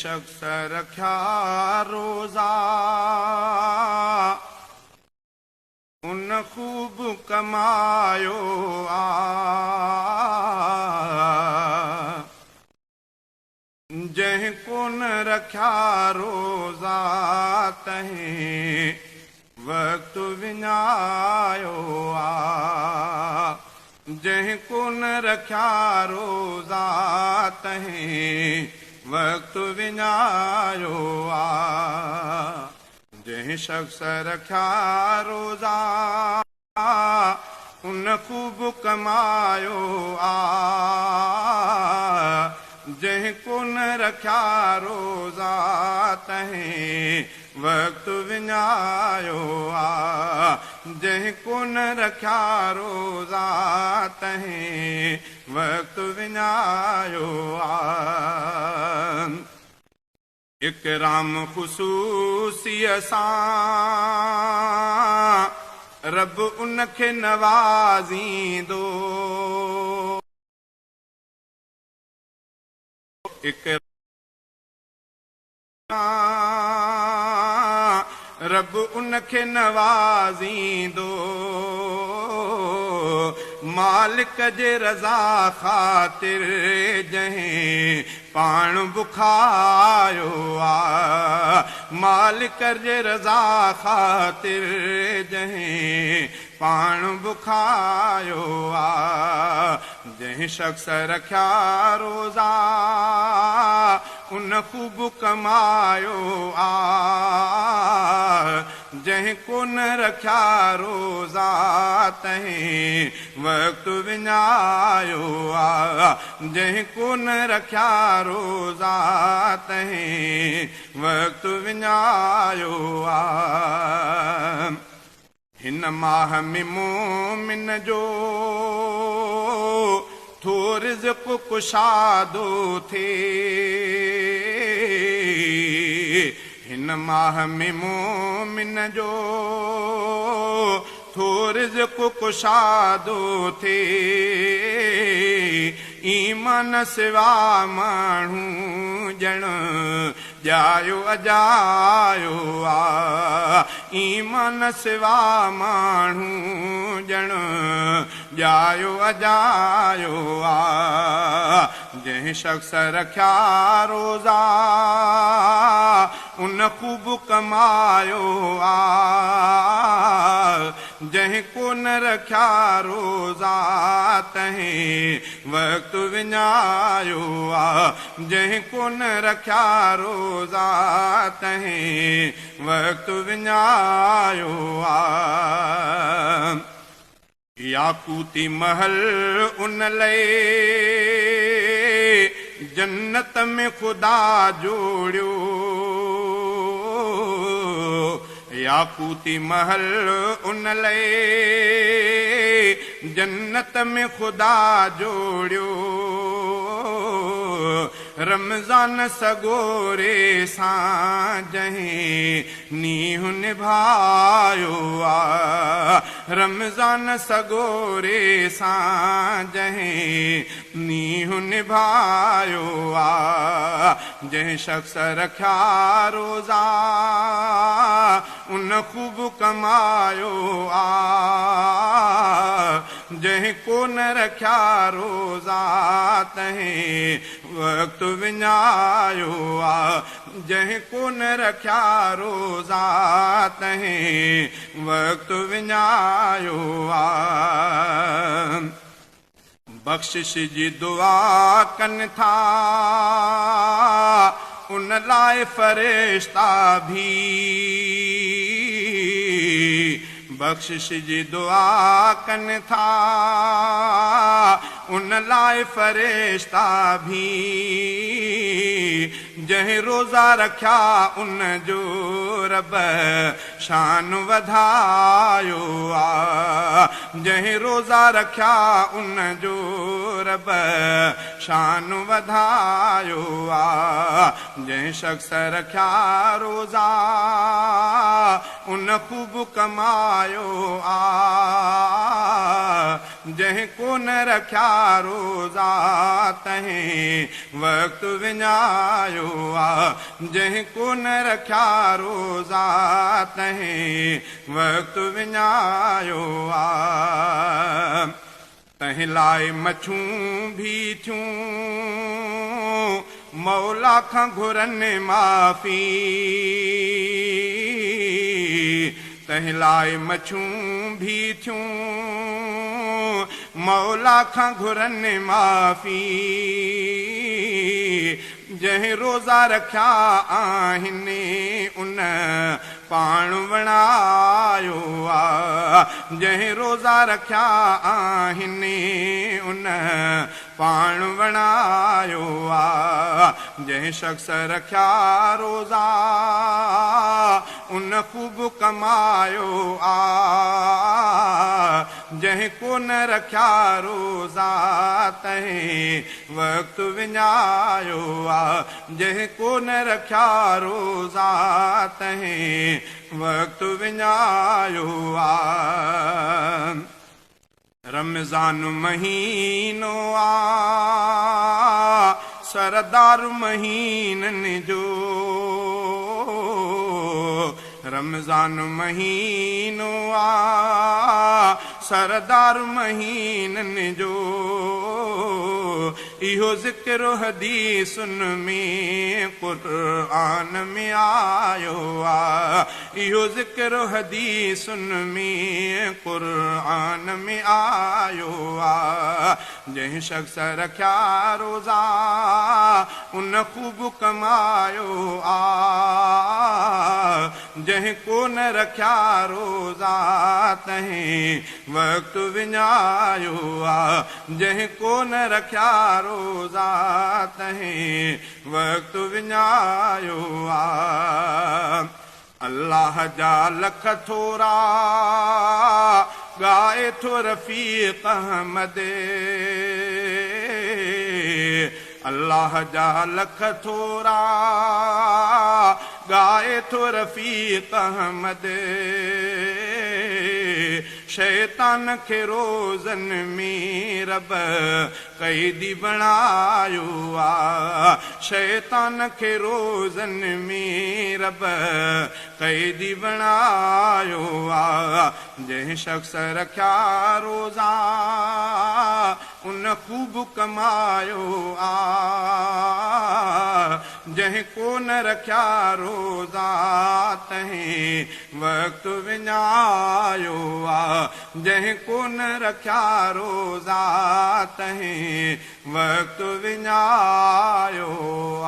شخص رکيا روزا، ان خوب ڪمايو آ. جنهن ڪونه رکيا روزا، تنهن وقت وڃايو آ. جنهن ڪونه رکيا روزا، تنهن وقت وڃايو آ. جنهن شخص رکيا روزا، ان خوب ڪمايو آ. جنهن ڪونه رکيا روزا، تنهن وقت وڃايو آ. جنهن ڪونه رکيا روزا، تنهن وقت وڃايو آ. اڪرام خصوصيءَ سان رب ان کي نوازيندو. اڪرام رب ان کي نوازيندو. مالڪ جي رضا خاطر جنهن پاڻ بکايو آ. مالڪ جي رضا خاطر جنهن پاڻ بکايو آ. جنهن شخص رکيا روزا، ان خوب ڪمايو آ. جنهن ڪونه رکيا روزا، تنهن وقت وڃايو آ. جنهن ڪونه رکيا روزا، تنهن وقت وڃايو آ. هن ماهه ۾ مومن جو ٿو رزق ڪشادو ٿئي. هن ماهه ۾ مومن جو ٿو رزق ڪشادو ٿئي. ايمان سوا ماڻهو ڄڻ ڄايو اجايو آ. ايمان سوا ماڻهو ڄڻ ڄايو اجايو آ. جنهن شخص رکيا روزا، ان خوب ڪمايو آ. جنهن ڪونه رکيا روزا، تنهن وقت وڃايو آ. جنهن ڪونه رکيا روزا، تنهن وقت وڃايو آ. ياقوتي محل ان لئي جنت ۾ خدا جوڙيو. ياقوتي محل ان لئي جنت ۾ خدا جوڙيو. رمضان سڳوري سان جنهن نينهن نڀايو آ. رمضان سڳوري سان جنهن نينهن نڀايو آ. جنهن شخص رکيا روزا، ان خوب ڪمايو آ. جنهن ڪونه رکيا روزا، تنهن وقت وڃايو آ. جنهن ڪونه رکيا روزا، تنهن وقت وڃايو آ. بخشش جي دعا ڪن ٿا ان لاءِ فرشتا ڀي. بخشش جي دعا ڪن ٿا ان لاءِ فرشتا ڀي. جنهن روزا رکيا، ان جو رب شان وڌايو آ. جنهن روزا رکيا ان جو رب شان وڌايو آ. جنهن شخص رکيا روزا ان خوب ڪمايو آ. جنهن ڪونه رکيا روزا تنهن وقت وڃايو آ. جنهن ڪونه رکيا روزا تنهن وقت وڃايو آ. تنهن لاءِ مڇون به ٿيون مولا کان گهرن معافي. تنهن لاءِ مڇون به ٿيون مولا کان گهرن معافي. جنهن روزا رکيا آهن ان پاڻ وڻايو آ. جنهن روزا رکيا آهن ان پاڻ وڻايو آ. جنهن شخص رکيا روزا ان خوب ڪمايو آ. جنهن ڪونه رکيا روزا تنهن وقت وڃايو آ. جنهن ڪونه رکيا روزا تنهن وقت وڃايو آ. رمضان مهينو آ سردار مهينن جو. رمضان مهينو آ سردار مهينن جو. اهو ذڪر حديثن ۾ قرآن ۾ آيو آ. اهو ذڪر حديثن ۾ قرآن ۾ آيو آ. جنهن شخص رکيا روزا ان خوب ڪمايو آ. جنهن ڪونه رکيا روزا تنهن وقت وڃايو آ. جنهن ڪونه رکيا روزا تنهن وقت وڃايو آ. الله جا لک ٿورا ڳائي ٿو رفيق احمد. الله جا لک ٿورا ڳائي ٿو رفيق احمد. شيطان کي روزن ۾ رب قيدي بڻايو آ. شيطان کي روزن ۾ رب قيدي بڻايو آ. جنهن شخص رکيا روزا ان خوب ڪمايو آ. جنهن ڪونه رکيا روزا تنهن وقت وڃايو آ. جنهن ڪونه رکيا روزا تنهن وقت وڃايو آ.